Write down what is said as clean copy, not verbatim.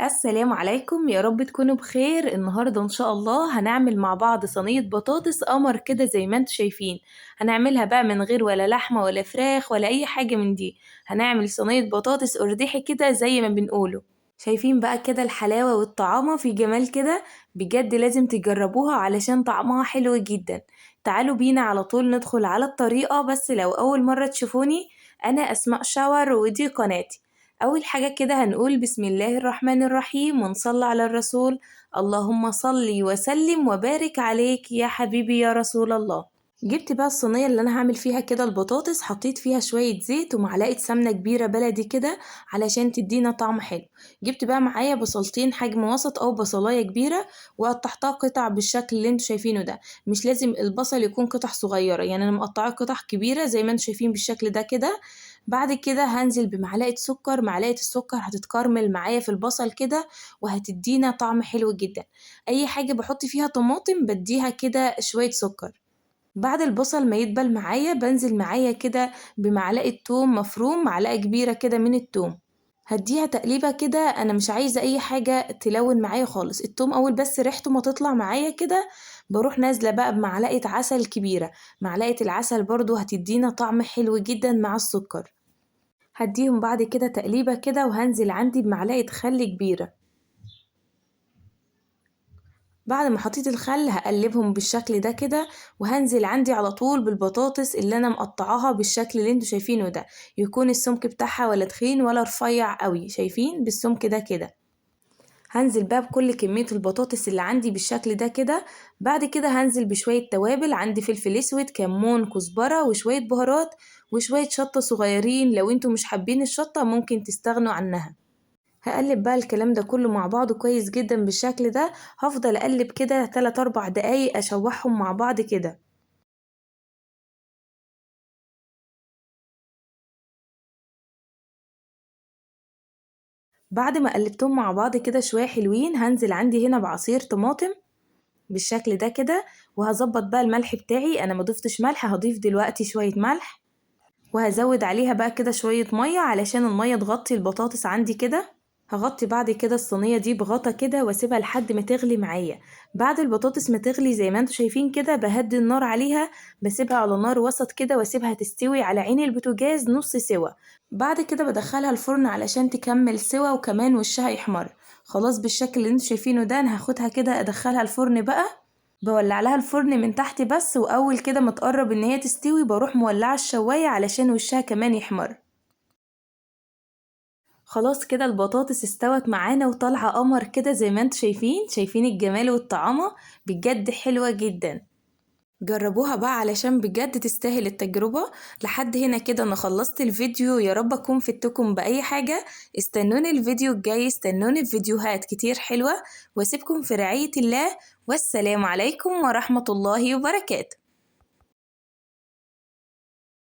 السلام عليكم، يا رب تكونوا بخير. النهارده ان شاء الله هنعمل مع بعض صينية بطاطس قمر كده زي ما انتم شايفين. هنعملها بقى من غير ولا لحمة ولا فراخ ولا اي حاجة من دي، هنعمل صينية بطاطس قرداحي كده زي ما بنقوله. شايفين بقى كده الحلاوة والطعامة في جمال كده، بجد لازم تجربوها علشان طعمها حلو جدا. تعالوا بينا على طول ندخل على الطريقة. بس لو أول مرة تشوفوني، أنا أسماء شاور ودي قناتي. أول حاجة كده هنقول بسم الله الرحمن الرحيم ونصلي على الرسول، اللهم صلي وسلم وبارك عليك يا حبيبي يا رسول الله. جبت بقى الصينية اللي أنا هعمل فيها كده البطاطس، حطيت فيها شوية زيت ومعلقة سمنة كبيرة بلدي كده علشان تدينا طعم حلو. جبت بقى معايا بصلتين حجم وسط أو بصلاية كبيرة وقطعتها قطع بالشكل اللي انتوا شايفينه ده. مش لازم البصل يكون قطع صغيرة، أنا مقطعاه قطع كبيرة زي ما انتوا شايفين بالشكل ده كده. بعد كده هنزل بمعلقة سكر، معلقة السكر هتتكرمل معايا في البصل كده وهتدينا طعم حلو جدا. أي حاجة بحط فيها طماطم بديها كده شوية سكر. بعد البصل ما يدبل معايا بنزل معايا كده بمعلقة توم مفروم، معلقة كبيرة كده من التوم، هديها تقليبة كده. أنا مش عايزة أي حاجة تلون معايا خالص، التوم أول بس ريحته ما تطلع معايا كده بروح نازلة بقى بمعلقة عسل كبيرة. معلقة العسل برضو هتدينا طعم حلو جدا مع السكر. هديهم بعد كده تقليبة كده وهنزل عندي بمعلقة خل كبيرة. بعد ما حطيت الخل هقلبهم بالشكل ده كده، وهنزل عندي على طول بالبطاطس اللي انا مقطعاها بالشكل اللي انتوا شايفينه ده، يكون السمك بتاعها ولا تخين ولا رفيع قوي، شايفين بالسمك ده كده. هنزل بقى بكل كمية البطاطس اللي عندي بالشكل ده كده. بعد كده هنزل بشوية توابل، عندي فلفل اسود، كمون، كزبرة، وشوية بهارات، وشوية شطة صغيرين. لو انتوا مش حابين الشطة ممكن تستغنوا عنها. هقلب بقى الكلام ده كله مع بعضه كويس جدا بالشكل ده. هفضل اقلب كده 3-4 دقايق اشوحهم مع بعض كده. بعد ما قلبتهم مع بعض كده شوية حلوين، هنزل عندي هنا بعصير طماطم بالشكل ده كده، وهظبط بقى الملح بتاعي. انا ما ضفتش ملح، هضيف دلوقتي شوية ملح، وهزود عليها بقى كده شوية مية علشان المية تغطي البطاطس عندي كده. هغطي بعد كده الصينية دي بغطا كده واسيبها لحد ما تغلي معايا. بعد البطاطس ما تغلي زي ما انتم شايفين كده بهدي النار عليها، بسيبها على نار وسط كده واسيبها تستوي على عين البوتاجاز نص سوا. بعد كده بدخلها الفرن علشان تكمل سوا وكمان وشها يحمر. خلاص بالشكل اللي انتم شايفينه ده انا هاخدها كده ادخلها الفرن بقى. بولع لها الفرن من تحت بس، واول كده ما تقرب ان هي تستوي بروح مولعه الشوايه علشان وشها كمان يحمر. خلاص كده البطاطس استوت معانا وطالعه قمر كده زي ما انتم شايفين. شايفين الجمال والطعامه، بجد حلوه جدا. جربوها بقى علشان بجد تستاهل التجربه. لحد هنا كده انا خلصت الفيديو، يا رب اكون فدتكم باي حاجه. استنوني الفيديو الجاي، استنوني في فيديوهات كتير حلوه، واسيبكم في رعايه الله، والسلام عليكم ورحمه الله وبركاته.